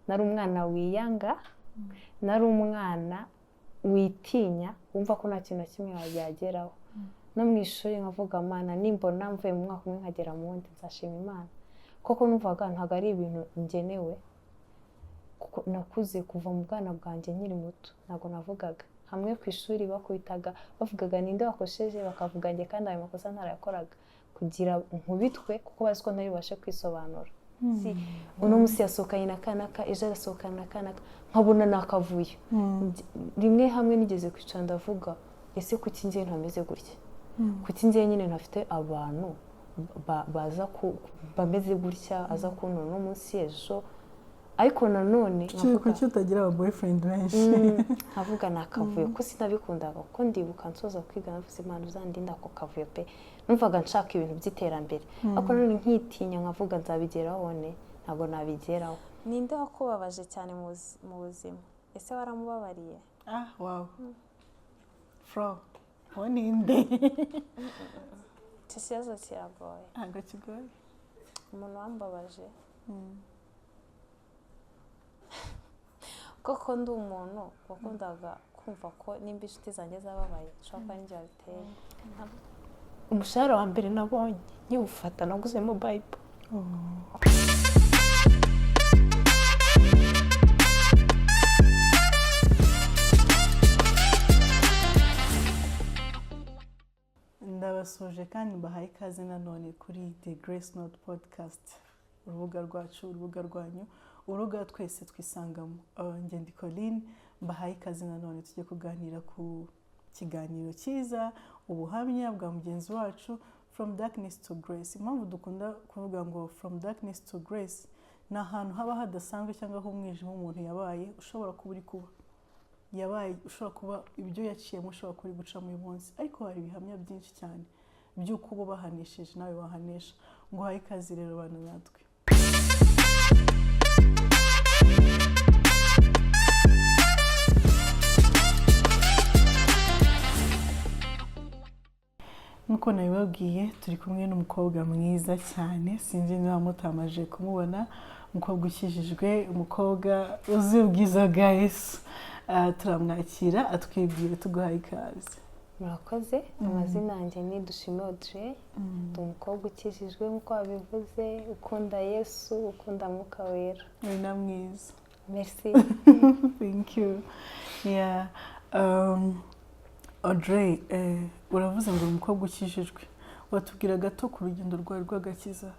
Nari umwana wiyanga, nari umwana witinya, wumva ko nta kintu na kimwe yageraho. No mu ishuri nkavuga: "Mana, nimbona mvuye mu mwaka umwe nkagera mu wundi, nzashima Imana." Koko numvaga ntabwo ari ibintu ngenewe, kuko nakuze kuva mu bwana bwanjye nkiri muto ntabwo navugaga. Hamwe ku ishuri bakubitaga, bavugaga ninde wakosheje, bakavuga njye, kandi ayo makosa ntarayakoraga, kugira nkubitwe kuko bazi ko ntari bubashe kwisobanura. Si uno munsi yasohokanye na kanaka, ejo arasohokana na kanaka, nkabona ni akavuyo. Rimwe hamwe nigeze kwicara ndavuga: "Ese kuki njye ntameze gutya? Kuki njye nyine ntafite abantu baza bameze gutya, aza kuntora uno munsi, ejo?" Ariko nanone nkavuga Kuki utagira aba boyfriend benshi? Nkavuga ni akavuyo, ko sinabikundaga, kuko ndibuka nsoza kwiga navuze: "Imana, uzandinde ako kavuyo pe." Numvaga nshaka ibintu by'iterambere, ariko nanone nkitinya, nkavuga: "Nzabigeraho ne? Ntabwo nabigeraho." Ninde wakubabaje cyane mu buzima? Ese waramubabariye? Ah, wow, Fro, uwo ninde? Icyo kibazo kiragoye. Ntabwo kigoye. Umuntu wambabaje, koko ndi umuntu wakundaga kumva ko nimba inshuti zanjye zababaye, nshobora kuba ninjye wabiteye. Umushahara wa mbere nabonye nkiwufata naguzemo Bible. Ndabasuhuje kandi mbahaye ikaze nanone kuri The Grace Note Podcast, urubuga rwacu, urubuga rwanyu, urubuga twese twisangamo. Njye ndi Colline, mbahaye ikaze nanone. Tujye kuganira ku kiganiro cyiza, ubuhamya bwa mugenzi wacu, from darkness to grace. Impamvu dukunda kuvuga ngo from darkness to grace, ni ahantu haba hadasanzwe cyangwa h'umwijima umuntu yabaye, ushobora kuba uri kuba yabaye, ushobora kuba ibyo yaciyemo ushobora kuba uri gucamo uyu munsi, ariko hari ibihamya byinshi cyane by'uko uba bahanesheje, nawe wahanesha. Ngo uhaye ikaze rero, bana natwe. Nk'uko nabibabwiye, turi kumwe n'umukobwa mwiza cyane, sinzi niba mutamaje kumubona, umukobwa ukijijwe, umukobwa uzi ubwiza bwa Yesu. Turamwakira atwibwire, tuguhaye ikaze. Murakoze. Amazina yanjye ni Dushime Audrey, ndi umukobwa ukijijwe nk'uko wabivuze, ukunda Yesu, ukunda Mwuka Wera. Uri na mwiza. Merci. Thank you. Yeah. Audrey, uravuze ngo uri umukobwa ukijijwe, watubwira gato ku rugendo rwawe rw'agakiza?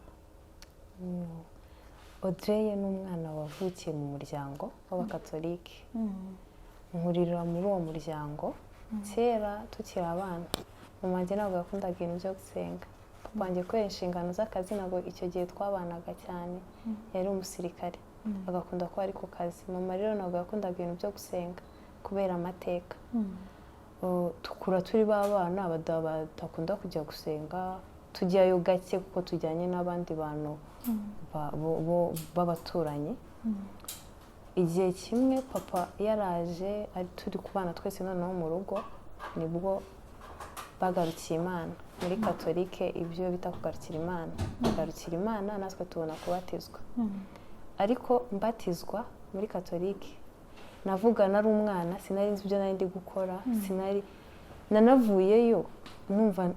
Audrey ni umwana wavukiye mu muryango w'Abakatolike, nkurira muri uwo muryango. Kera tukiri abana, mama wanjye ntabwo yakundaga ibintu byo gusenga. Papa wanjye, kubera inshingano z'akazi, ntabwo icyo gihe twabanaga cyane, yari umusirikare, agakunda kuba ari ku kazi. Mama rero ntabwo yakundaga ibintu byo gusenga kubera amateka. Tukura turi ba bana badakunda kujya gusenga, tujyayo gake kuko tujyanye n'abandi bantu b'abaturanyi. Igihe kimwe papa yaraje, ari turi kubana twese noneho mu rugo, nibwo bagarukiye Imana muri Katolike, ibyo bita kugarukira Imana. Bagarukira Imana, natwe tubona kubatizwa. Ariko mbatizwa muri Katolike, navuga nari umwana, sinari nzi ibyo nari ndi gukora, sinari nanavuyeyo numva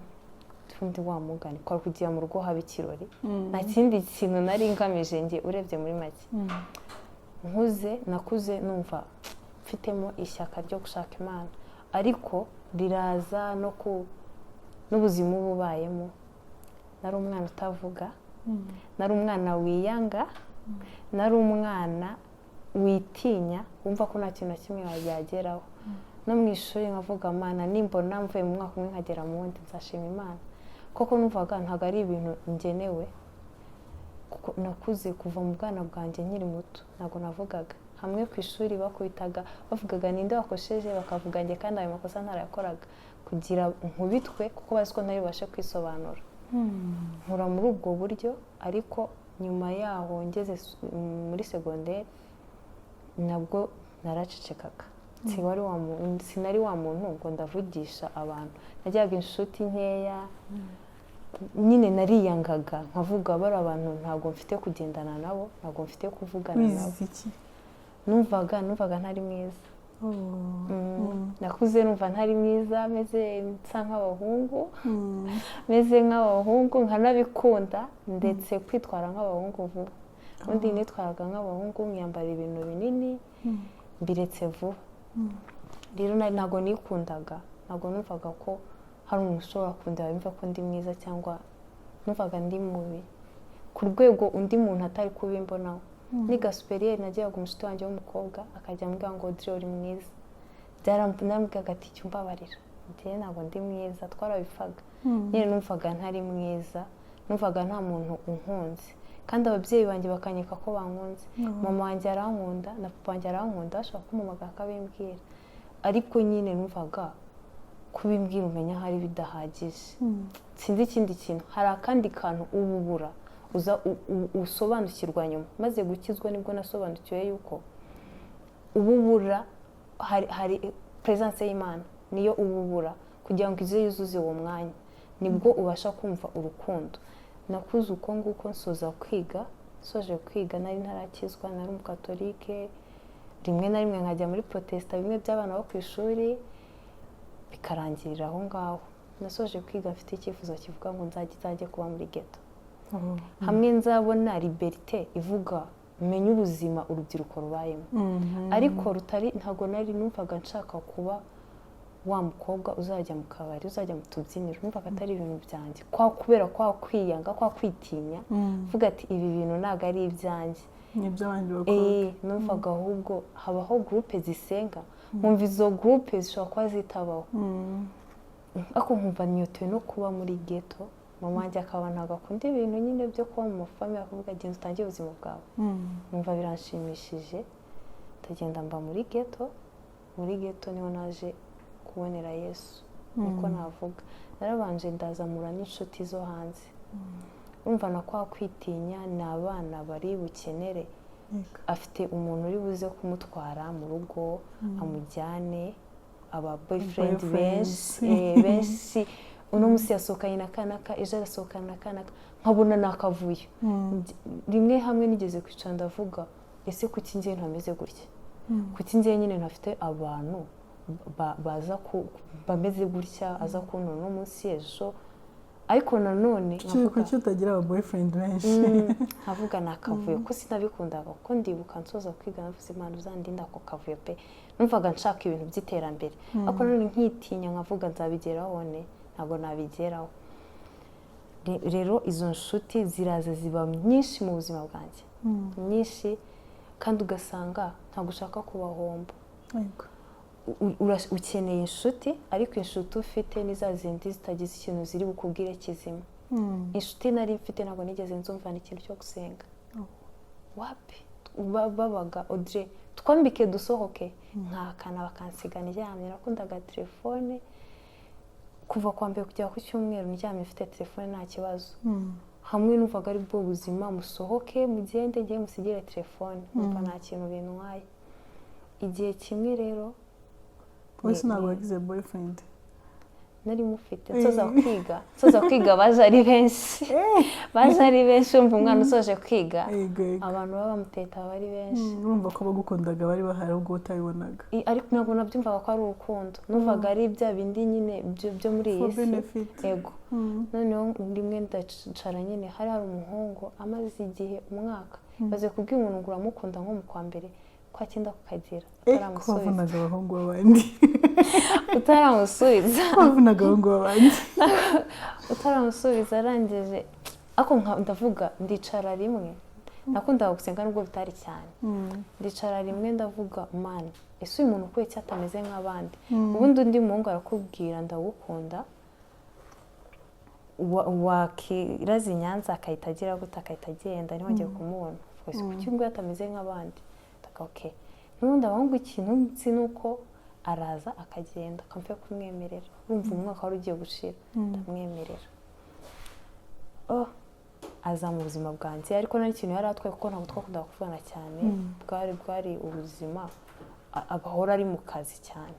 ndi wa mugani kwari kugira mu rugo haba ikirori, nta kindi kintu nari ngamije njye. Urebye muri make, nkuze, nakuze numva mfitemo ishyaka ryo gushaka Imana, ariko riraza no ku n'ubuzima uba ubayemo. Nari umwana utavuga, nari umwana wiyanga, nari umwana witinya, wumva ko nta kintu na kimwe yageraho. No mu ishuri nkavuga: "Mana, nimbona mvuye mu mwaka umwe nkagera mu wundi, nzashima Imana." Koko numvaga ntabwo ari ibintu ngenewe, kuko nakuze kuva mu bwana bwanjye nkiri muto ntabwo navugaga. Hamwe ku ishuri bakubitaga, bavugaga ninde wakosheje, bakavuga njye, kandi ayo makosa ntarayakoraga, kugira nkubitwe kuko bazi ko ntari bubashe kwisobanura. Nkura muri ubwo buryo, ariko nyuma yaho ngeze muri segonderi nabwo naracecekaga. Sinari wa muntu ngo ndavugisha abantu, najyaga inshuti nkeya nyine. Nariyangaga, nkavuga bari abantu ntabwo mfite kugendana nabo, ntabwo mfite kuvugana nabo. Wizize iki? Numvaga ntari mwiza. Nakuze numva ntari mwiza, meze nsa nk'abahungu, meze nk'abahungu, nkanabikunda, ndetse kwitwara nk'abahungu vuba. Ubundi nitwaraga nk'abahungu, nkiyambara ibintu binini, mbiretse vuba. Rero ntabwo nikundaga, ntabwo numvaga ko hari umuntu ushobora kundeba yumva ko ndi mwiza, cyangwa numvaga ndi mubi ku rwego undi muntu atari kubimbonaho. Niga supérieur, nagiraga umushuti wanjye w'umukobwa, akajya ambwira ngo: "Audrey, uri mwiza." Naramubwiraga ati: "Jya umbabarira, njyewe ntabwo ndi mwiza." Twarabipfaga nyine. Numvaga ntari mwiza, numvaga nta muntu unkunze, kandi ababyeyi banjye bakanyeka ko bankunze. Mama wanjye arankunda na papa wanjye arankunda, bashobora kumpamagara akabimbwira, ariko nyine numvaga kubimbwira umenya hari bidahagije. Sinzi ikindi kintu, hari akandi kantu uba ubura, uza usobanukirwa nyuma. Maze gukizwa nibwo nasobanukiwe yuko uba ubura hari presence y'Imana, niyo uba ubura kugira ngo ize yuzuze uwo mwanya, nibwo ubasha kumva urukundo. Nakuze uko nguko, nsoza kwiga. Nsoje kwiga nari ntarakizwa, nari umukatolike, rimwe na rimwe nkajya muri protesta, bimwe by'abana bo ku ishuri, bikarangirira aho ngaho. Nasoje kwiga mfite icyifuzo kivuga ngo nzajye kuba muri ghetto, hamwe nzabona liberté ivuga menye ubuzima urubyiruko rubayemo, ariko rutari, ntabwo nari numvaga nshaka kuba wa mukobwa uzajya mu kabari, uzajya mu tubyiniro. Numvaga atari ibintu byanjye, kwa kubera kwa kwiyanga, kwa kwitinya, mvuga ati: "Ibi bintu ntabwo ari ibyanjye." Ni iby'abandi bakobwa. Numvaga ahubwo habaho groupe zisenga, nkumva izo groupe zishobora kuba zitabaho, ariko nkumva nyotewe no kuba muri ghetto. Mama wanjye akaba ntabwo akunda ibintu nyine byo kuba mu mafamille, akavuga: "Genda utangire ubuzima bwawe." Numva biranshimishije, ndagenda mba muri ghetto. Muri ghetto niho naje kubonera Yesu, niko navuga. Narabanje ndazamura n'inshuti zo hanze, urumva na kwa kwitinya, ni abana bari bukenere, afite umuntu uri buze kumutwara mu rugo amujyane, aba boyfriend Boyfriends. benshi, benshi. Uno munsi yasohokanye na kanaka, ejo arasohokana na kanaka, nkabona ni akavuyo. Rimwe hamwe nigeze kwicara ndavuga: "Ese kuki njyewe ntameze gutya? Kuki njyewe nyine ntafite abantu baza bameze gutya, aza kuntona uno munsi, ejo?" Ariko nanone nkavuga, Kuki utagira aba boyfriend benshi? Nkavuga ni akavuyo, ko sinabikundaga, kuko ndibuka nsoza kwiga navuze: "Imana, uzandinde ako kavuyo pe." Numvaga nshaka ibintu by'iterambere, ariko nanone nkitinya, nkavuga: "Nzabigeraho ne? Ntabwo nabigeraho." Rero izo nshuti ziraza ziba nyinshi mu buzima bwanjye, nyinshi, kandi ugasanga ntabwo ushaka kubahomba. Ukeneye inshuti, ariko inshuti ufite ni za zindi zitagize ikintu ziri bukubwire kizima. Inshuti nari mfite ntabwo nigeze nzumvana ikintu cyo gusenga. Wapi. Babaga: "Audrey, twambike dusohoke," nkahakana, bakansiga ndyamye. Nakundaga telefone kuva kwa mbere kugera ku cyumweru, ndyamye mfite telefone, nta kibazo. Hamwe numvaga ari bwo buzima: musohoke mugende, ngiye musigire telefone, numva nta kintu bintwaye. Igihe kimwe rero Wese ntabwo wagize boyfriend? Nari mufite nsoza kwiga. Nsoza kwiga baje ari benshi, baje ari benshi. Wumva umwana usoje kwiga, yego yego abantu baba bamuteta baba ari benshi. Urumva ko abagukundaga bari bahari, ahubwo utabibonaga. Ariko ntabwo nabyumvaga ko ari urukundo, numvaga ari bya bindi nyine byo muri iyi For si. benefit. Yego. Noneho rimwe ndacara nyine, hari umuhungu amaze igihe, umwaka, maze kubwira umuntu ngo uramukunda nko mu kwa mbere, kwa cyenda kukagera Ko utaramusubiza. wavunaga abahungu b'abandi. Utaramusubiza. Ko wavunaga abahungu b'abandi. Utaramusubiza. Arangije ariko ndavuga, ndicara rimwe, nakundaga gusenga nubwo bitari cyane, ndicara rimwe ndavuga: "Mana, ese uyu muntu ukwiye atameze nk'abandi?" Ubundi undi muhungu arakubwira: "Ndagukunda," wakiraza i Nyanza akahita agira gute, akahita agenda, ntiwongere kumubona. Uvuga: "Kuki nguyu atameze nk'abandi?" Ndavuga: "Okay." N'ubundi abahungu ikintu nzi ni uko araza akagenda, akamva kumwemerera. Urumva umwaka wari ugiye gushira, ndamwemerera. Oh, aza mu buzima bwanjye, ariko nta n'ikintu yari atwaye, kuko ntabwo twakundaga kuvugana cyane. Bwari ubuzima, abahora ari mu kazi cyane.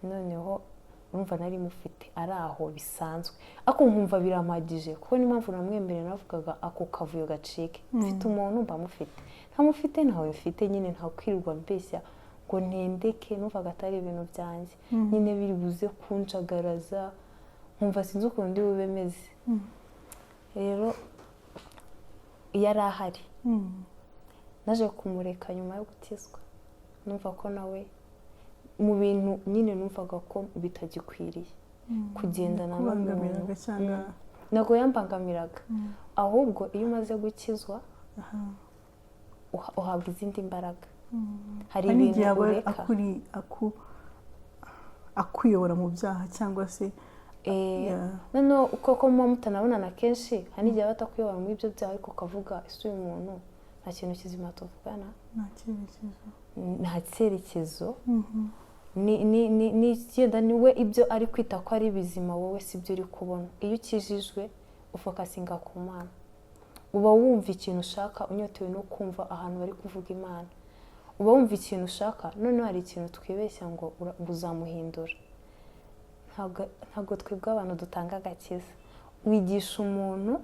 Noneho Urumva nari mufite ari aho bisanzwe, ariko nkumva birampagije, kuko n'impamvu namwemereye navugaga ako kavuyo gacike. Mfite umuntu, mba mufite, ntamufite ntawe mfite nyine, nta kwirirwa mbeshya ngo ntendeke. Numvaga atari ibintu byanjye nyine, biri buze kunjagaraza, nkumva sinzi ukuntu ndi bube meze. Rero iyo ari ahari, naje kumureka nyuma yo gukizwa. Numva ko nawe mu bintu nyine numvaga ko bitagikwiriye kugendana n'umuntu. Kubangamiraga cyangwa? Ntabwo yambangamiraga, ahubwo iyo umaze gukizwa uhabwa izindi mbaraga, hari Hari ibintu n'igihe aba ureka. Akuyobora mu byaha cyangwa se Noneho koko muba mutanabonana kenshi, hari n'igihe aba atakuyobora muri ibyo byaha, ariko ukavuga: "Ese uyu muntu nta kintu kizima tuvugana?" Nta cyerekezo. Nta cyerekezo. Ni yenda ni we ibyo ari kwita ko ari bizima, wowe si byo uri kubona. Iyo ukijijwe ufocusinga ku Mana, uba wumva ikintu ushaka, unyotewe no kumva ahantu bari kuvuga Imana, uba wumva ikintu ushaka. Noneho hari ikintu twibeshya ngo ngo uzamuhindura. Ntabwo twebwe abantu dutanga agakiza. Wigisha umuntu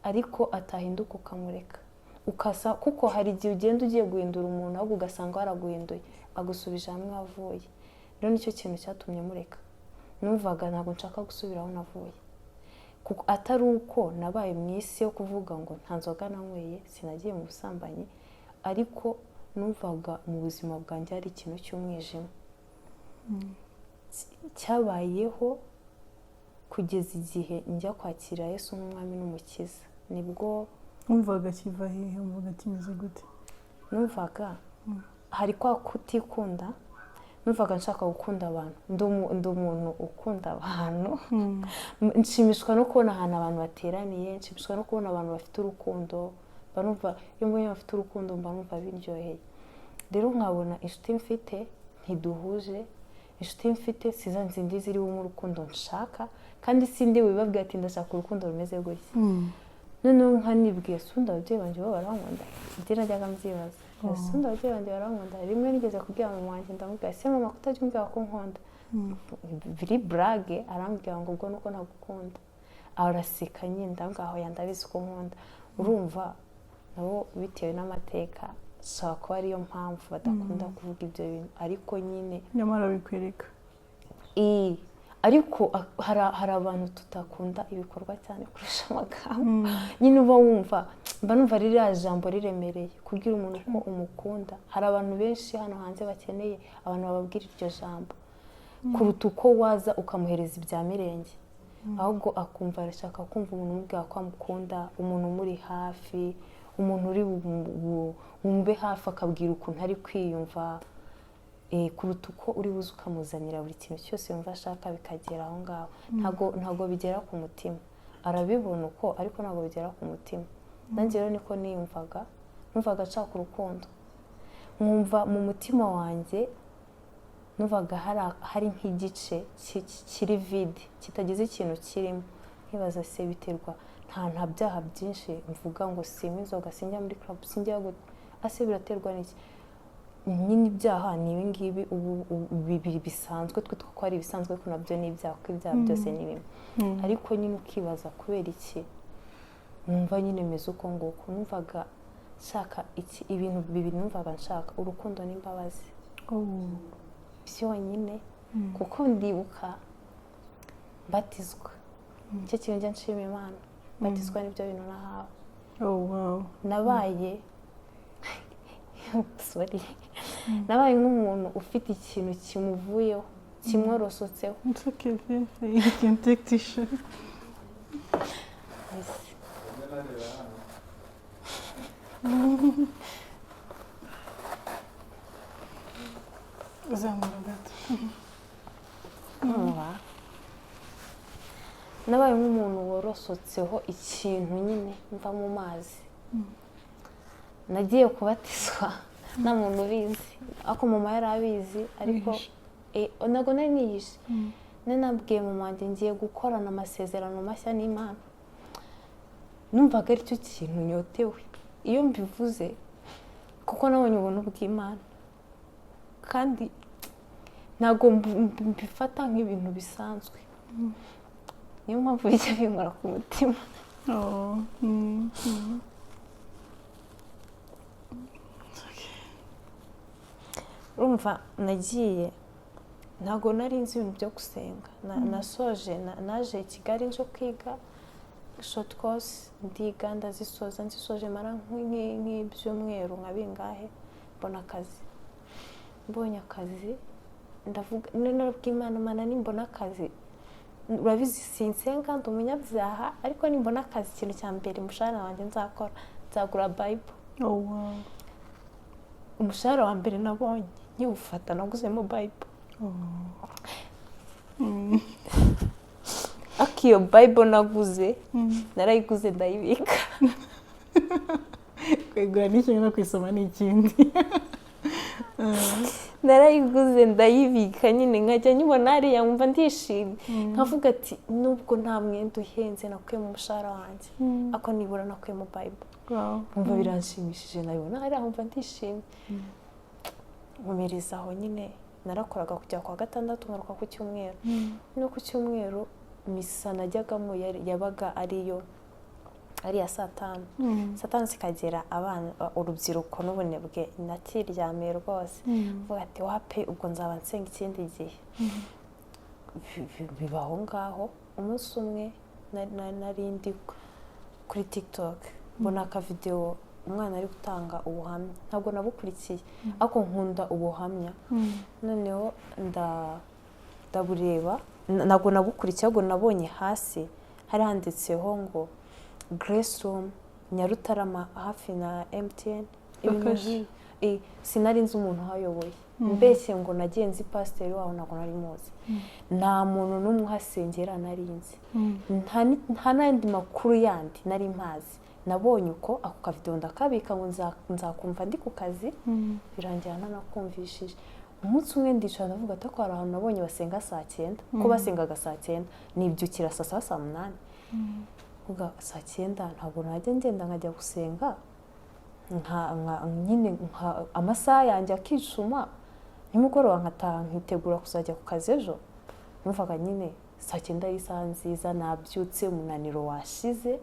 ariko atahinduka ukamureka, ukasa, kuko hari igihe ugenda ugiye guhindura umuntu, ahubwo ugasanga waraguhinduye, agusubije hamwe wavuye. Rero nicyo kintu cyatumye mureka. Numvaga ntabwo nshaka gusubira aho navuye, kuko atari uko nabaye mu isi yo kuvuga ngo nta nzoga nanyweye, sinagiye mu busambanyi, ariko numvaga mu buzima bwanjye hari ikintu cy'umwijima cyabayeho kugeza igihe njya kwakira Yesu nk'umwami n'umukiza, nibwo. Wumvaga kiva hehe? Wumvaga kimeze gute? Numvaga hari kwa kutikunda, numvaga nshaka gukunda abantu. Ndi umuntu ukunda abantu. Nshimishwa no kubona ahantu abantu bateraniye, nshimishwa no kubona abantu bafite urukundo. Mba numva iyo mbonye bafite urukundo, mba numva biryoheye. Rero nkabona inshuti mfite ntiduhuje, inshuti mfite si za zindi zirimo urukundo nshaka, kandi sindi bubabwira ati: "Ndashaka urukundo rumeze gutya." Noneho nkanibwiye: "Ese ubundi ababyeyi banjye bo barankunda?" Ibyo najyaga mbyibaza: "Ese ubundi ababyeyi banjye barankunda?" Rimwe nigeze kubwira mama wanjye, ndamubwira: "Ese mama, kutajya umbwira ko nkunda?" Biri blague, arambwira ngo: "Ubwo nuko ntagukunda." Araseka nyine. Ndamubwira: "Aho ndabizi ko nkunda." Urumva nabo bitewe n'amateka, ashobora kuba ariyo mpamvu badakunda kuvuga ibyo bintu, ariko nyine Nyamara bikwereka. Ariko hari abantu tudakunda ibikorwa cyane kurusha amagambo nyine. Uba wumva, mba numva ririya jambo riremereye, kubwira umuntu ko umukunda. Hari abantu benshi hano hanze bakeneye abantu bababwira iryo jambo kuruta uko waza ukamuhereza ibya mirenge, ahubwo akumva arashaka kumva umuntu umubwira ko amukunda, umuntu umuri hafi, umuntu uri bumve hafi, akabwira ukuntu ari kwiyumva, kuruta uko uri buze ukamuzanira buri kintu cyose yumva ashaka bikagera aho ngaho. Ntabwo bigera ku mutima. Arabibona uko, ariko ntabwo bigera ku mutima. Nanjye rero niko niyumvaga. Numvaga nshaka urukundo, nkumva mu mutima wanjye numvaga hari nk'igice kiri vide, kitagize ikintu kirimo. Nkibaza se biterwa, nta byaha byinshi mvuga ngo sinywa inzoga, sinjya muri club, sinjya gute, ase biraterwa n'iki nyine? Ibyaha ni ibi ngibi ubu bisanzwe twitwa ko ari ibisanzwe, ariko nabyo ni ibyaha, kuko ibyaha byose ni bimwe. Ariko nyine ukibaza kubera iki numva nyine meze uko nguko. Numvaga nshaka iki? Ibintu bibiri numvaga nshaka: urukundo n'imbabazi byonyine. Kuko ndibuka mbatizwa, nicyo kintu njya nshima Imana, mbatizwa n'ibyo bintu nahawe. Nabaye, sorry, nabaye nk'umuntu ufite ikintu kimuvuyeho, kimworosotseho. It's okay, feel free. You can take tissue. Yes. Uzamura gato. Urumva? Nabaye nk'umuntu worosotseho ikintu nyine mva mu mazi. Nagiye kubatizwa nta muntu ubizi, ariko mama yari abizi. Ariko Wihishe. Ntabwo nari nihishe. Nari nabwiye mama wanjye: "Ngiye gukorana amasezerano mashya n'Imana." Numvaga aricyo kintu nyotewe iyo mbivuze, kuko nabonye ubuntu bw'Imana kandi Ntabwo mbifata nk'ibintu bisanzwe, niyo mpamvu bijya binkora ku mutima. Oh. Urumva, nagiye, ntabwo nari nzi ibintu byo gusenga. Nasoje naje i Kigali nje kwiga short course, ndiga, ndazisoza. Nzisoje mara nk'ibyumweru nka bingahe, mbona akazi. Mbonye akazi, ndavuga, narabwiye Imana: "Mana, nimbona akazi, urabizi sinsenga, ndi umunyabyaha, ariko nimbona akazi, ikintu cya mbere umushahara wanjye nzakora, nzagura Bible." Oh, wow. Umushahara wa mbere nabonye, nkiwufata, naguzemo Bible. Oh. Ariko iyo Bible naguze, narayiguze ndayibika. Kwegura ni kimwe, no kwisoma ni ikindi. Narayiguze ndayibika nyine, nkajya nyibona hariya nkumva ndishimye, nkavuga ati nubwo nta mwenda uhenze nakuye mu mushahara wanjye, ariko nibura nakuye mu Bible. Nkumva biranshimishije, nabibona hariya nkumva ndishimye. Nkomereza aho nyine, narakoraga kujya kwa gatandatu, ngaruka ku cyumweru. No ku cyumweru misa najyagamo yabaga ariyo ari iya saa 5. Saa 5 zikagera, abana, urubyiruko n'ubunebwe, nakiryamiye rwose, mvuga ati wape, ubwo nzaba nsenga ikindi gihe. Biba aho ngaho. Umunsi umwe nari ndi kuri TikTok, mbona akavidewo, umwana ari gutanga ubuhamya. Ntabwo nabukurikiye, ariko nkunda ubuhamya. Noneho ndabureba. Ntabwo nabukurikiye, ahubwo nabonye hasi hari handitseho ngo Grace Room Nyarutarama, hafi na MTN, ibintu Bakashe. nk'ibi. Sinari nzi umuntu uhayoboye. Mbeshye ngo nagiye nzi pasiteri waho, ntabwo nari muzi. Nta muntu n'umwe uhasengera nari nzi, nta n'andi makuru yandi nari mpazi. Nabonye uko ako kavidewo, ndakabika ngo nzakumva ndi ku kazi. Birangira ntanakumvishije. Umunsi umwe ndicara, ndavuga ati ko hari ahantu nabonye basenga saa 9, ko basengaga saa 9, nibyukira saa 7, saa 8. Mvuga saa 9 ntabwo najya ngenda nkajya gusenga, nyine nka amasaha yanjye akicuma, nimugoroba nkataha nkitegura kuzajya ku kazi ejo. Numvaga nyine saa 9 ari isaha nziza, nabyutse, umunaniro washize,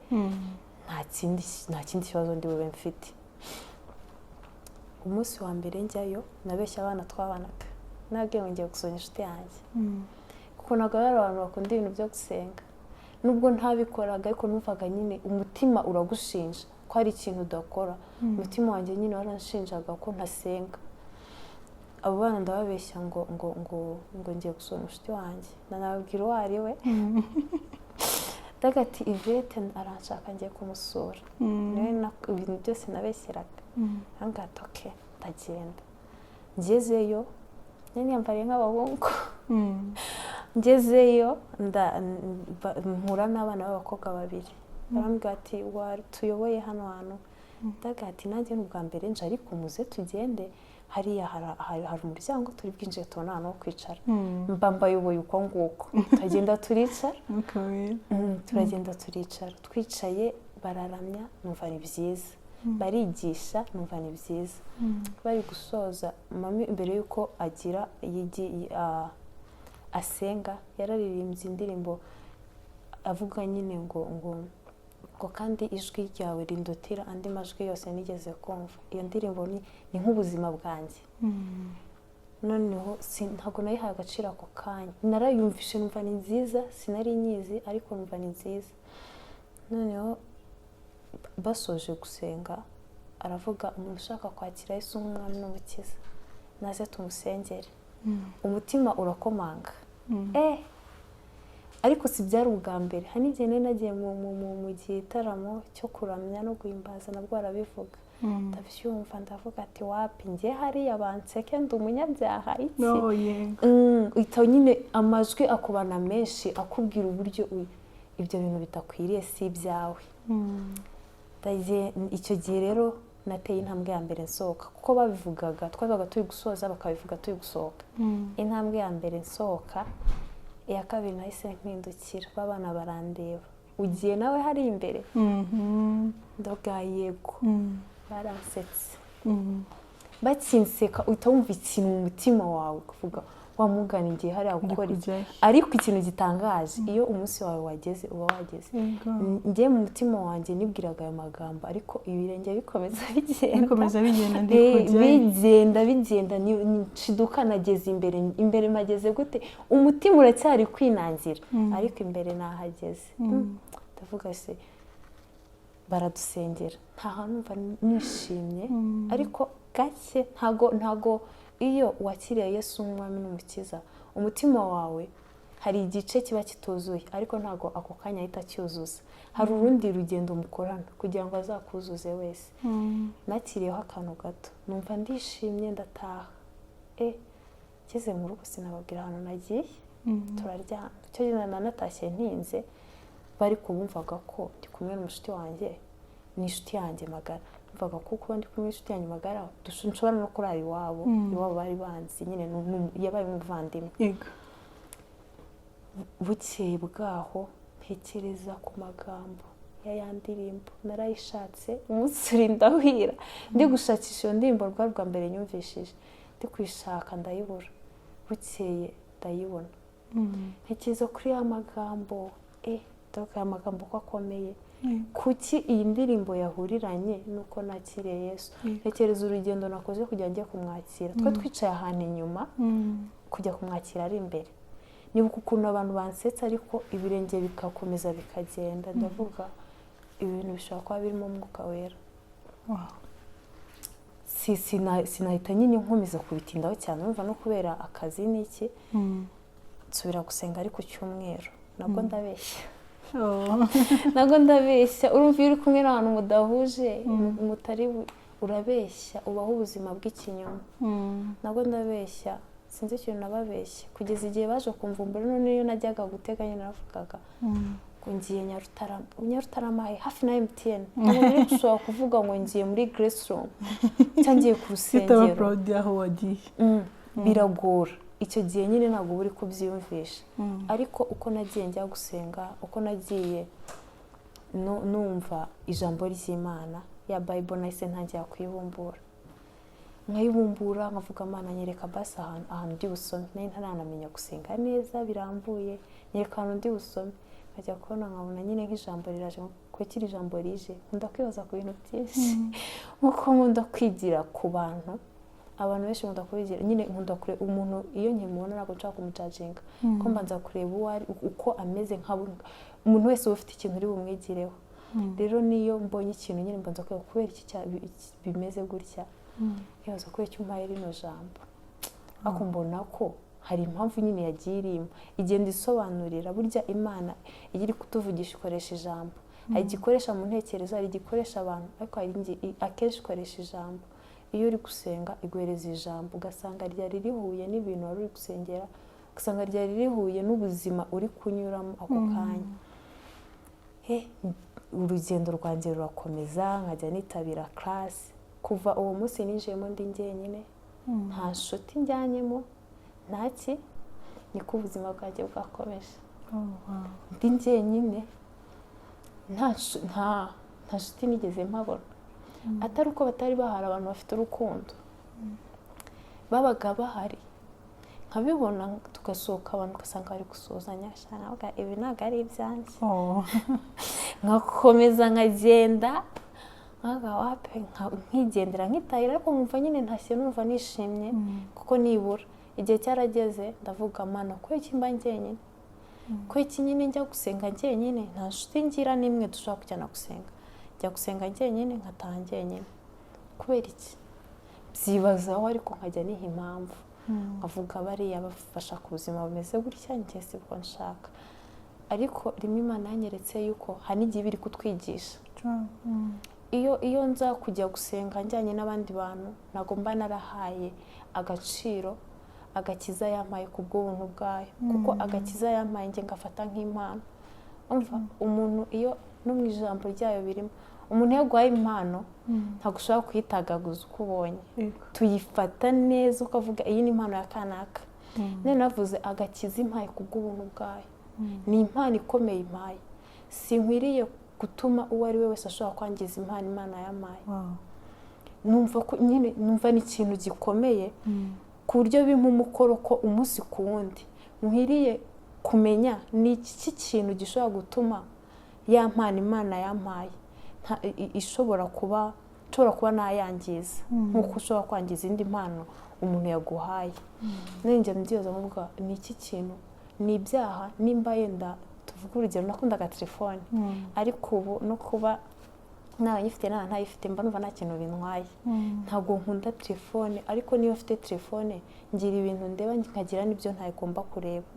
nta kindi kibazo ndi bube mfite. Umunsi wa mbere njyayo, nabeshya abana twabanaga, nabwiye ngo ngiye gusura inshuti yanjye, kuko ntabwo ari abantu bakunda ibintu byo gusenga. Nubwo ntabikoraga, ariko numvaga nyine umutima uragushinja ko hari ikintu udakora. Umutima wanjye nyine waranshinjaga ko ntasenga. Abo bana ndababeshya ngo ngiye gusura umushuti wanjye, nanababwira uwo ari we. Ndaga ati Ivete aranshaka, ngiye kumusura. Niwe ibintu byose nabeshyeraga. Arambwira ati okay. Ndagenda, ngezeyo nyine yambariye nk'abahungu. Ngezeyo mpura n'abana b'abakobwa babiri, barambwira ati tuyoboye hano hantu? Ndaga ati nanjye ni ubwa mbere nje, ariko muze tugende, hariya hari umuryango turi bwinjire, tubona ahantu ho kwicara. Mba mbayoboye uko nguko, turagenda turicara. Turagenda turicara. Twicaye, bararamya, numva ni byiza, barigisha, numva ni byiza. Bari gusoza, mami mbere y'uko agira asenga, yararirimbye indirimbo avuga nyine ngo kandi ijwi ryawe rindutira andi majwi yose nigeze kumva. Iyo ndirimbo ni nk'ubuzima bwanjye. Noneho ntabwo nayihaye agaciro ako kanya. Narayumvishe numva ni nziza, sinari nyizi, ariko numva ni nziza. Noneho basoje gusenga, aravuga: "Umuntu ushaka kwakira Yesu nk'umwami n'umukiza naze tumusengere." Umutima urakomanga, ariko si byari ubwa mbere. Hari n'igihe nari nagiye mu gitaramo cyo kuramya no guhimbaza, nabwo barabivuga, ndabyumva, ndavuga ati wapi, njye hariya banseke, ndi umunyabyaha, iki. No, yego. Uhita nyine amajwi akubana menshi, akubwira uburyo ibyo bintu bidakwiriye, si ibyawe. Icyo gihe rero nateye intambwe ya mbere nsohoka, kuko babivugaga, twabaga turi gusoza, bakabivuga turi gusohoka. Intambwe ya mbere nsohoka, iya kabiri nahise mpindukira, babana barandeba: "Ugiye nawe hari imbere?" Ndavuga yego. Baransetse. Bakinseka, uhita wumva ikintu mu mutima wawe kuvuga Wamugana igihe hariya Ndi gukora iki? Kujyayo. Ariko ikintu gitangaje, iyo umunsi wawe wageze, uba wageze. Njye mu mutima wanjye nibwiraga ayo magambo, ariko ibirenge bikomeza bigenda. Bikomeza bigenda, ndi kujyayo. Bigenda bigenda, nshiduka nageze imbere. Imbere mpageze gute? Umutima uracyari kwinangira, ariko imbere nahageze. Ndavuga se baradusengera, nta hantu numva nishimye, ariko gake. Ntago iyo wakiriye Yesu nk'umwami n'umukiza, umutima wawe hari igice kiba kituzuye, ariko ntago ako kanya ahita acyuzuza. Hari urundi rugendo mukorana kugira ngo azakuzuze wese. Nakiriyeho akantu gato, numva ndishimye, ndataha. Ngeze mu rugo sinababwira ahantu nagiye. Turaryama. Icyo gihe nanatashye ntinze, bari kubumvaga ko ndi kumwe n'umushuti wanjye, ni inshuti yanjye magara. Numvaga ko kuba ndi kumwe n'inshuti yanjye magara nshobora no kurara iwabo. Iwabo bari banzi nyine, yabaye umuvandimwe. Bukeye bwaho ntekereza ku magambo ya ya ndirimbo. Narayishatse umunsi urinda wira ndi gushakisha iyo ndirimbo. Rwari rwa mbere nyumvishije, ndi kuyishaka ndayibura. Bukeye ndayibona, ntekereza kuri ya magambo. Ndavuga aya magambo ko akomeye, kuki iyi ndirimbo yahuriranye nuko nakiriye Yesu? Ntekereza urugendo nakoze kugira ngo njye kumwakira. Twe twicaye ahantu inyuma, kujya kumwakira ari imbere. Nibuka ukuntu abantu bansetsa, ariko ibirenge bikakomeza bikagenda. Ndavuga ibintu bishobora kuba birimo Umwuka Wera. Sinahita nyine nkomeza kubitindaho cyane, urumva no kubera akazi n'iki. Nsubira gusenga ari ku cyumweru, nabwo ndabeshya. Nabwo ndabeshya. Urumva iyo uri kumwe n'abantu mudahuje, mutari, urabeshya, ubaho ubuzima bw'ikinyoma. Nabwo ndabeshya, sinzi ikintu nababeshya, kugeza igihe baje kumvumbura. None iyo najyaga gutega nyine naravugaga ngo ngiye Nyarutarama. Nyarutarama he? Hafi na MTN. Ntabwo nari gushobora kuvuga ngo ngiye muri Grace Room cyangwa ngiye ku Utaba rusengero. proud y'aho wagiye. Biragora icyo gihe nyine, ntabwo uba uri kubyiyumvisha. Ariko uko nagiye njya gusenga, uko nagiye numva ijambo ry'Imana, ya Bible nahise ntangira kuyibumbura, nkayibumbura, nkavuga: "Mana, nyereka basi ahantu ndi busome." Nari ntaranamenya gusenga neza birambuye. "Nyereka ahantu ndi busome." Nkajya kubona nkabona nyine nk'ijambo riraje. Kuko iri jambo rije, nkunda kwibaza ku bintu byinshi, nk'uko nkunda kwigira ku bantu. Abantu benshi nkunda kubigira nyine, nkunda kureba umuntu. Iyo nkimubona ntabwo nshaka kumujudginga, ko mbanza kureba uwo ari, uko ameze. Nkabona umuntu wese uba ufite ikintu uri bumwigireho. Rero niyo mbonye ikintu nyine, mbanza kureba kubera iki bimeze gutya, nkibaza kubera icyo umpaye rino jambo. Ariko mbona ko hari impamvu nyine yagiye irimo igenda isobanurira. Burya Imana iyo iri kutuvugisha ikoresha ijambo. Hari igikoresha mu ntekerezo, hari igikoresha abantu, ariko hari akenshi ikoresha ijambo. Iyo uri gusenga iguhereza ijambo, ugasanga ryari rihuye n'ibintu wari uri gusengera, ugasanga ryari rihuye n'ubuzima uri kunyuramo ako kanya. Urugendo rwanjye rurakomeza, nkajya nitabira class. Kuva uwo munsi ninjiyemo ndi njyenyine, nta nshuti njyanyemo, ntaki. Niko ubuzima bwanjye bwakomeje. Ndi njyenyine, nta nshuti nigeze mpabona. Atari uko batari bahari, abantu bafite urukundo babaga bahari, nkabibona, tugasohoka, abantu ugasanga bari gusuhuzanya. Sha, navuga ibi ntabwo ari ibyanjye. Nkakomeza nkagenda, nkaga wape, nkigendera, nkitahira, ariko nkumva nyine ntashye numva nishimye, kuko nibura igihe cyarageze ndavuga: "Mana, kubera iki mba njyenyine? Kubera iki nyine njya gusenga njyenyine? Nta nshuti ngira n'imwe dushobora kujyana gusenga. Njya gusenga njyenyine, nkataha njyenyine, kubera iki?" Byibazaho, ariko nkajya niha impamvu, nkavuga bariya bafasha ku buzima bumeze gutya, njye sibwo nshaka. Ariko rimwe Imana yanyeretse yuko hari n'igihe iba iri kutwigisha. Iyo nza kujya gusenga njyanye n'abandi bantu, ntabwo mba narahaye agaciro agakiza yampaye ku bw'ubuntu bwayo, kuko agakiza yampaye njye ngafata nk'impano. Umva, umuntu iyo, no mu ijambo ryayo birimo, umuntu iyo aguhaye impano ntabwo ushobora kuyitagaguza uko ubonye. Tuyifata neza, ukavuga iyi ni impano ya kanaka. None navuze agakiza impaye ku bw'ubuntu bwayo ni impano ikomeye impaye. Sinkwiriye gutuma uwo ari we wese ashobora kwangiza impano Imana yampaye. Numva ko nyine, numva ni ikintu gikomeye. Ku buryo bimpa umukoro ko umunsi ku wundi nkwiriye kumenya ni iki kintu gishobora gutuma ya mpano Imana yampaye ishobora kuba nshobora kuba nayangiza, nk'uko ushobora kwangiza indi mpano umuntu yaguhaye. Nanjye mbyibaza nkavuga: ni iki kintu? Ni ibyaha? Nimba yenda tuvuge urugero, nakundaga telefone, ariko ubu no kuba naba nyifite naba ntayifite, mba numva nta kintu bintwaye. Ntabwo nkunda telefone, ariko niyo mfite telefone ngira ibintu ndeba, nkagira n'ibyo ntagomba kureba.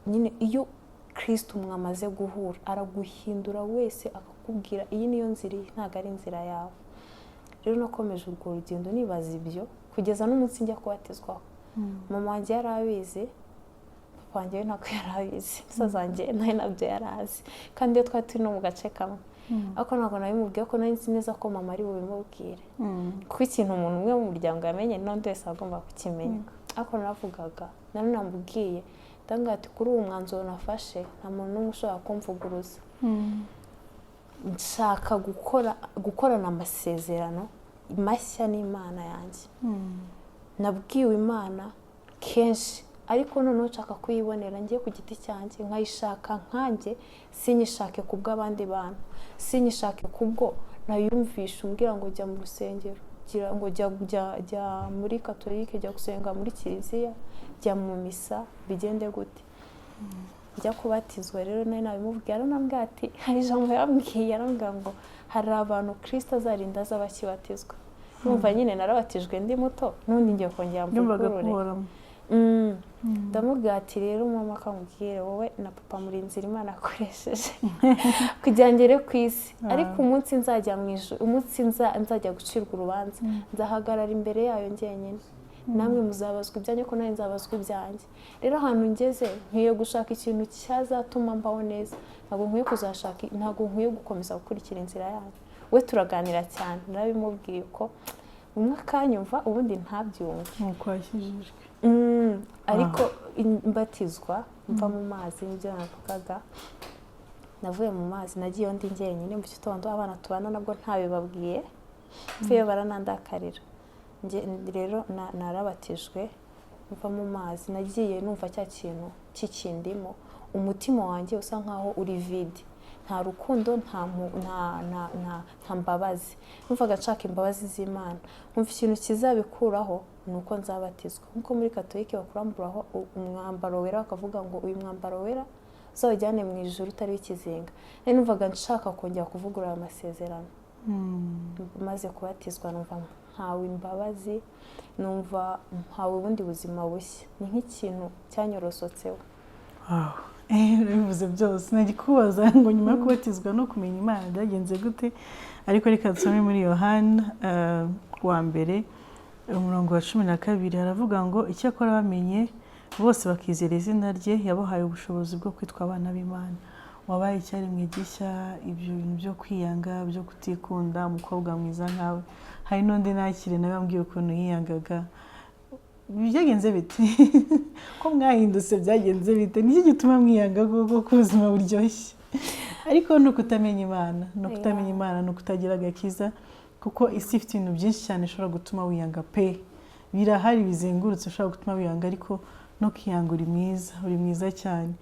Nyine iyo Kirisitu mwamaze guhura, araguhindura wese, akakubwira: iyi niyo nzira, iyi ntabwo ari inzira yawe. Rero nakomeje urwo rugendo nibaza ibyo kugeza n'umunsi njya kubatizwaho. Mama wanjye yari abizi, papa wanjye we ntabwo yari abizi, musaza wanjye nawe nabyo yari azi, kandi iyo twari turi no mu gace kamwe, ariko ntabwo nabimubwiye ko nari nzi neza ko mama ari bubimubwire, kuko ikintu umuntu umwe mu muryango yamenye, n'undi wese aba agomba kukimenya. Ariko naravugaga, nari namubwiye, ndamubwira ati: kuri uwo mwanzuro nafashe, nta muntu n'umwe ushobora kumvuguruza. Nshaka gukorana amasezerano mashya n'Imana yanjye. Nabwiwe Imana kenshi, ariko noneho nshaka kuyibonera ngiye ku giti cyanjye, nkayishaka nkanjye, sinyishake ku bw'abandi bantu, sinyishake kubwo nayumvisha umbwira ngo jya mu rusengero, gira ngo jya, jya, jya muri Katolike, jya gusenga muri kiliziya, jya mu misa, bigende gute. Njya kubatizwa rero nari nabimubwiye, aranambwira ati, hari ijambo yambwiye, arambwira ngo hari abantu Kirisito azarinda aza bakibatizwa. Numva nyine narabatijwe ndi muto, n'ubundi ngiye kongera Yumvaga mvugurure. kuhoramo. Ndamubwira ati: rero mama, akamubwire wowe na papa muri inzira Imana akoresheje kugira ngo ngere ku isi, ariko umunsi nzajya mu ijuru, umunsi nzajya gucirwa urubanza, nzahagarara imbere yayo njyenyine. Namwe muzabazwa ibyanyu, ko nanjye nzabazwa ibyanjye. Rero ahantu ngeze, nkwiye gushaka ikintu cyazatuma mbaho neza. Ntabwo nkwiye kuzashaka, ntabwo nkwiye gukomeza gukurikira inzira yanyu. We turaganira cyane, narabimubwiye ko umwe akanyumva, ubundi ntabyumve. Nuko wakijijwe. Ariko mbatizwa mva mu mazi, nibyo navugaga, navuye mu mazi, nagiye ndi njyenyine mu gitondo. Abana tubana nabwo ntabibabwiye, mvuye baranandakarira. Rero narabatijwe, mva mu mazi, nagiye numva cya kintu kikindimo, umutima wanjye usa nkaho uri vide, nta rukundo, nta nta mbabazi. Numvaga nshaka imbabazi z'Imana, nkumva ikintu kizabikuraho ni uko nzabatizwa, nk'uko muri Katolike bakuramburaho umwambaro wera, bakavuga ngo uyu mwambaro wera uzawujyane mu ijuru utariho ikizinga. Nari numvaga nshaka kongera kuvugurura ayo masezerano. Maze kubatizwa numva mpawe imbabazi, numva mpawe ubundi buzima bushya, ni nk'ikintu cyanyorosotseho. Wow. Urabivuze byose. Nagikubaza ngo nyuma yo kubatizwa no kumenya Imana byagenze gute, ariko reka dusome muri Yohana wa mbere, umurongo wa 12. Haravuga ngo: icyakora bamenye bose bakizera izina rye, yabahaye ubushobozi bwo kwitwa abana b'Imana. Wabaye icyaremwe gishya. Ibyo bintu byo kwiyanga, byo kutikunda, umukobwa mwiza nkawe, hari n'undi nakire nawe wambwiye ukuntu yiyangaga, byagenze bite? Ko mwahindutse, byagenze bite? Niki gituma mwiyanga koko, ko ubuzima buryoshye? Ariko ni ukutamenya Imana, ni ukutamenya Imana, ni ukutagira agakiza, kuko isi ifite ibintu byinshi cyane ishobora gutuma wiyanga pe. Birahari bizengurutse ushobora gutuma wiyanga, ariko no kwiyanga uri mwiza, uri mwiza cyane.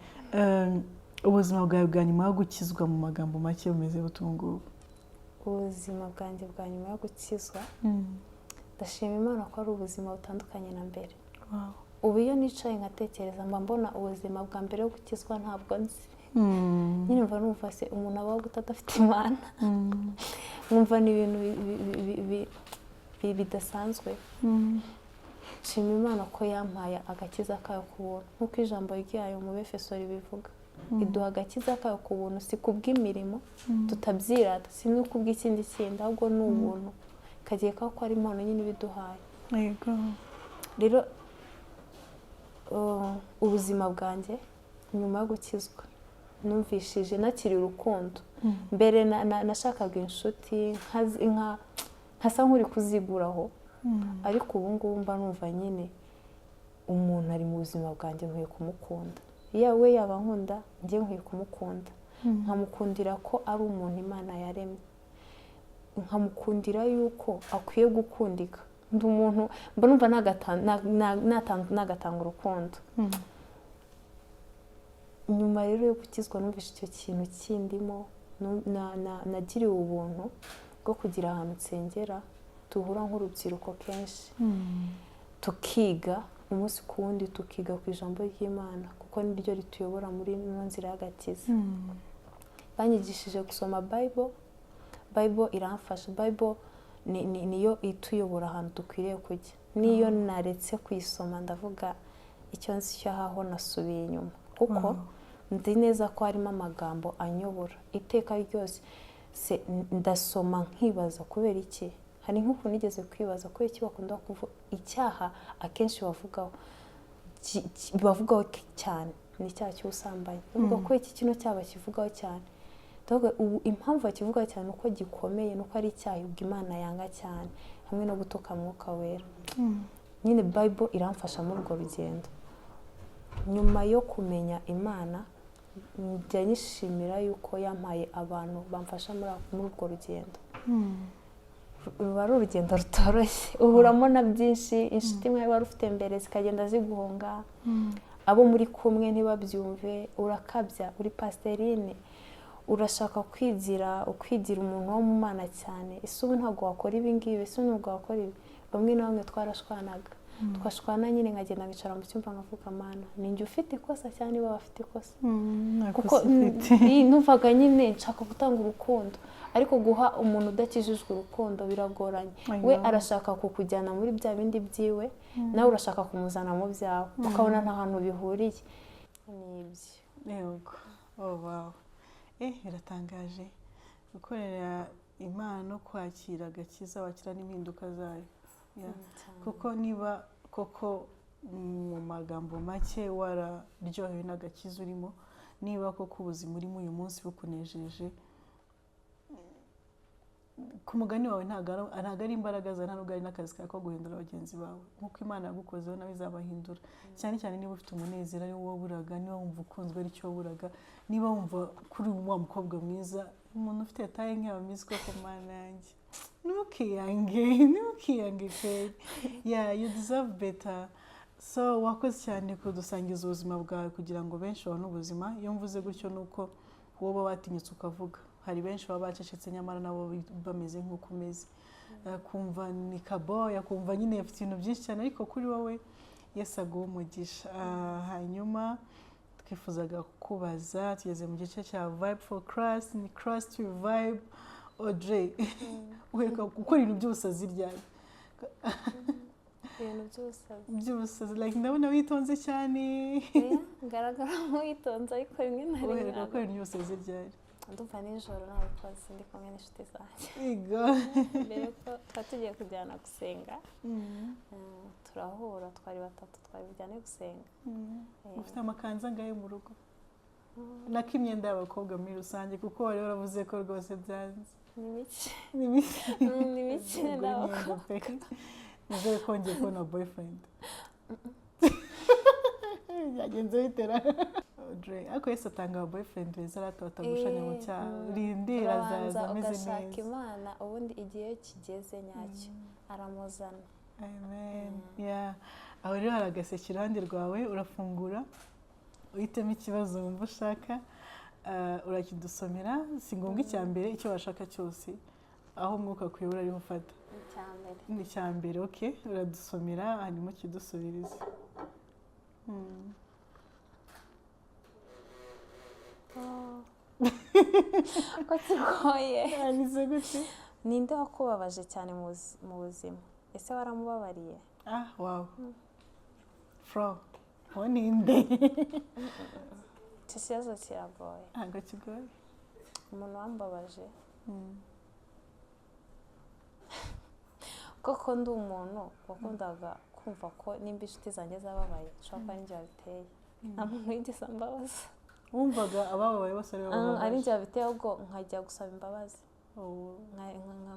Ubuzima bwawe bwa nyuma yo gukizwa, mu magambo make, bumeze bute ubu ngubu? Ubuzima bwanjye bwa nyuma yo gukizwa, ndashima Imana ko ari ubuzima butandukanye na mbere. Ubu iyo nicaye nkatekereza, mba mbona ubuzima bwa mbere yo gukizwa ntabwo nzi. Nyine mva numva se umuntu abaho gute adafite Imana? Nkumva ni ibintu bidasanzwe. Nshima Imana ko yampaye agakiza kayo ku buntu, nk'uko ijambo ryayo mu Befeso ribivuga. Iduha agakiza kayo ku buntu, si kubw'imirimo, tutabyirata, si no kubw'ikindi kindi, ahubwo ni ubuntu, kagiye ko ari impano nyine ibiduhaye. Rero ubuzima bwanjye nyuma yo gukizwa, numvishije nakiri urukundo. Mbere nashakaga inshuti nkasa nk'uri kuziguraho, ariko ubu ngubu mba numva nyine umuntu ari mu buzima bwanjye, nkwiye kumukunda. Yewe, yaba nkunda, njye nkwiye kumukunda, nkamukundira ko ari umuntu Imana yaremye, nkamukundira yuko akwiye gukundika. Ndi umuntu mba numva nagatanga urukundo. Nyuma rero yo gukizwa, numvise icyo kintu kindimo. Nagiriwe ubuntu bwo kugira ahantu nsengera, duhura nk'urubyiruko kenshi, tukiga umunsi ku wundi, tukiga ku ijambo ry'Imana, kuko niryo rituyobora muri ino nzira y'agakiza. Banyigishije gusoma Bible. Bible iramfasha. Bible niyo ituyobora ahantu dukwiriye kujya. Niyo naretse kuyisoma, ndavuga icyo nzi cyo aho nasubiye inyuma, kuko nzi neza ko harimo amagambo anyobora iteka ryose. Se ndasoma nkibaza kubera iki. Hari nk'ukuntu nigeze kwibaza kubera iki bakunda kuvuga icyaha akenshi bavugaho, bavugaho cyane ni icyaha cy'ubusambanyi. Bavuga ko iki kino cyaha bakivugaho cyane. Ndavuga ubu impamvu bakivugaho cyane uko gikomeye, nuko ari icyaha ubwo Imana yanga cyane, hamwe no gutuka Mwuka Wera. Nyine Bible iramfasha muri urwo rugendo. Nyuma yo kumenya Imana, njya nyishimira yuko yampaye abantu bamfasha muri urwo rugendo. Ruba ari urugendo rutoroshye, uhuramo na byinshi. Inshuti imwe wari ufite mbere zikagenda ziguhunga, abo muri kumwe ntibabyumve, urakabya, uri pasiterine, urashaka kwigira, ukwigira umuntu wo mu Mana cyane. Ese ubu ntabwo wakora ibi ngibi? Ese ubu ntabwo wakora ibi? Bamwe na bamwe twarashwanaga. Twashwana nyine nkagenda nkicara mu cyumba nkavuga: "Mana, ni njye ufite ikosa cyangwa niba bafite ikosa?" Nta Kuko kosa ufite. Numvaga nyine nshaka gutanga urukundo, ariko guha umuntu udakijijwe urukundo biragoranye. I We know. arashaka kukujyana muri bya bindi byiwe, nawe urashaka kumuzana mu byawe, ukabona nta hantu bihuriye. Ni ibyo. Yego, oh wow, biratangaje gukorera Imana no kwakira agakiza, wakira n'impinduka zayo. Yeah. Kuko niba koko mu magambo make wararyohewe n'agakiza urimo, niba koko ubuzima urimo uyu munsi bukunejeje, ku mugani wawe, ntabwo ari imbaraga zawe, nta nubwo ari n'akazi kawe ko guhindura bagenzi bawe. Nk'uko Imana yagukozeho, nawe izabahindura, cyane cyane niba ufite umunezero ari wo waburaga, niba wumva ukunzwe ari cyo waburaga, niba wumva kuri wa mukobwa mwiza, umuntu ufite taille nk'iya Miss koko. Mana yanjye, ntukiyange, ntukiyange kweri. Yeah, you deserve better. So wakoze cyane kudusangiza ubuzima bwawe kugira ngo benshi babone ubuzima. Iyo mvuze gutyo ni uko wowe watinyutse ukavuga. Hari benshi baba bacecetse, nyamara nabo bameze nk'uko umeze. Kumva ni kaboya, kumva nyine afite ibintu byinshi cyane, ariko kuri wowe Yesu aguha umugisha. Hanyuma twifuzaga kukubaza, tugeze mu gice cya Vibe for Christ, ni Christ we vibe. Audrey, uheruka gukora ibintu by'ubusazi ryari? Ibintu by'ubusazi? By'ubusazi, like ndabona witonze cyane. Oya, ngaragara nk'uwitonze, ariko rimwe na rimwe Uheruka gukora ibintu by'ubusazi ryari? Ndumva nijoro nabikoze ndi kumwe n'inshuti zanjye. Igo. Mbere ko twari tugiye kujyana gusenga, turahura, twari batatu, twari bujyane gusenga. Ufite amakanzu angahe mu rugo, nako imyenda y'abakobwa muri rusange, kuko wari waravuze ko rwose byanze? Ni mike. Ni mike. Ni mike. Ubwo n'abakobwa. imyenda pe, nizere ko wongeye kubona boyfriend. Byagenze bitera Audrey? Ariko Yesu atanga aba boyfriend beza, arata batagushanya mu cyaha. Rindira, Urabanza azaza ameze ugashaka neza. Imana, ubundi igihe kigeze nyacyo aramuzana. Amen. Yeah. Aho rero hari agaseke iruhande rwawe, urafungura uhitemo ikibazo wumva ushaka. Urakidusomera. Si ngombwa icya mbere, icyo washaka cyose, aho umwuka akuyobora ariho ufata. Icya mbere. Ni icya mbere, ok. Uradusomera hanyuma ukidusubirize. Ko kigoye. Yanditse gute? Ninde wakubabaje cyane mu buzima? Ese waramubabariye? Ah, wow, fro, uwo ninde? Icyo kibazo kiragoye. Ntabwo kigoye. Umuntu wambabaje, koko ndi umuntu wakundaga kumva ko nimba inshuti zanjye zababaye, nshobora kuba ari njye wabiteye. Nta muntu wigeze ambabaza. Wumvaga abababaye bose ari bo Ari bababaje? Njye wabiteye, ahubwo nkajya gusaba imbabazi. Oh.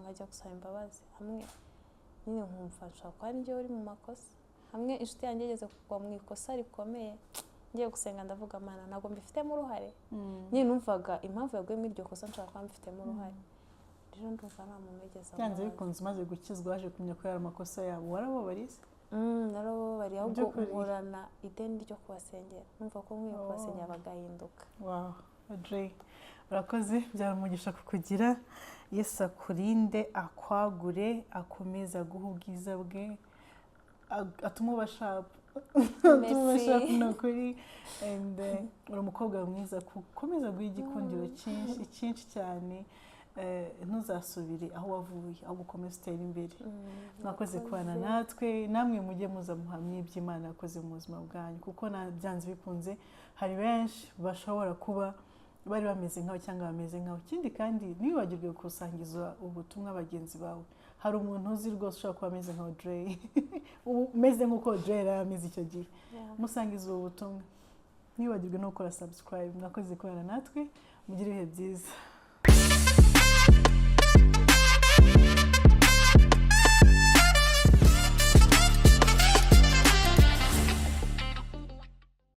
Nkajya gusaba imbabazi hamwe nyine nkumva nshobora kuba ari njye uri mu makosa. Hamwe inshuti yanjye igeze kugwa mu ikosa rikomeye, ngiye gusenga ndavuga: "Mana, ntabwo mbifitemo uruhare?" Nyine numvaga impamvu yaguye muri iryo kosa nshobora kuba mbifitemo uruhare. Rero ndumva nta muntu wigeze Byanze ambabaza. bikunze, umaze gukizwa waje kumenya ko yari amakosa yabo. Warababariye? Narababariye, ahubwo By'ukuri? nkorana ideni ryo kubasengera, numva ko nkwiye kubasengera bagahinduka. Wow, Audrey, urakoze, byari umugisha kukugira. Yesu akurinde, akwagure, akomeze aguhe ubwiza bwe, atume uba sharp, atume uba Merci. sharp, ni ukuri. And uri umukobwa mwiza, ukomeza guha igikundiro cyinshi cyinshi cyane. Ntuzasubire aho wavuye, ahubwo ukomeze utere imbere. Mwakoze kubana natwe. Namwe mujye muza muhamye ibyo Imana yakoze mu buzima bwanyu, kuko byanze bikunze hari benshi bashobora kuba bari bameze nkawe cyangwa bameze nkawe. Ikindi kandi, ntiwibagirwe gukusangiza ubutumwa bagenzi bawe. Hari umuntu uzi rwose ushobora kuba ameze nka Audrey, umeze nk'uko Audrey yari ameze icyo gihe. Musangiza ubu butumwa. Ntiwibagirwe no gukora subscribe. Mwakoze kubana natwe, mugire ibihe byiza.